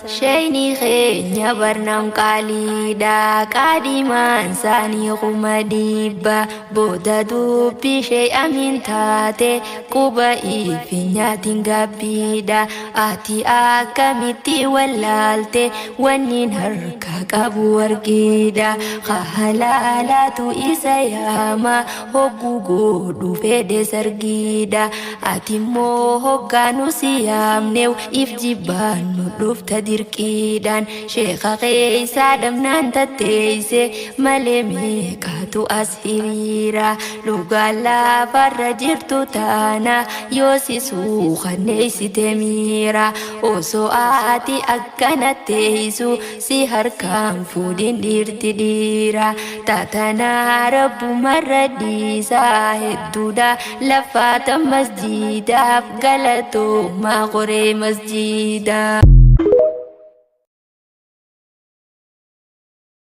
Sheeyni keenya barnaan qaaliidha, qaadhimaan isaanii 100,000. Booda dubbii shee amiin taate quba ifi nyaatiin gaabbiidha. Ati akkamitti wallaalte wanniin harka qabu warqiidha? Halaalaatu isa yaama hogguu godhu fedhe sargiidha. Ati immoo hoggaanu si yaamnew if jibbaannu dhufta dirqiidhaan. Sheeka keeysaa dhabnaan tatteeyse malee meeqaatu as hiriira? Dhugaan lafarra jirtu taana yoo si suukanneessite miira. Osoo ati akkana teeysu si harkaan fuudhin dhiirti dhiira. Tatanaa rabbumarra dhiisaa hedduudha lafaata masjiidaaf galatoomaa qoree masjiidaa.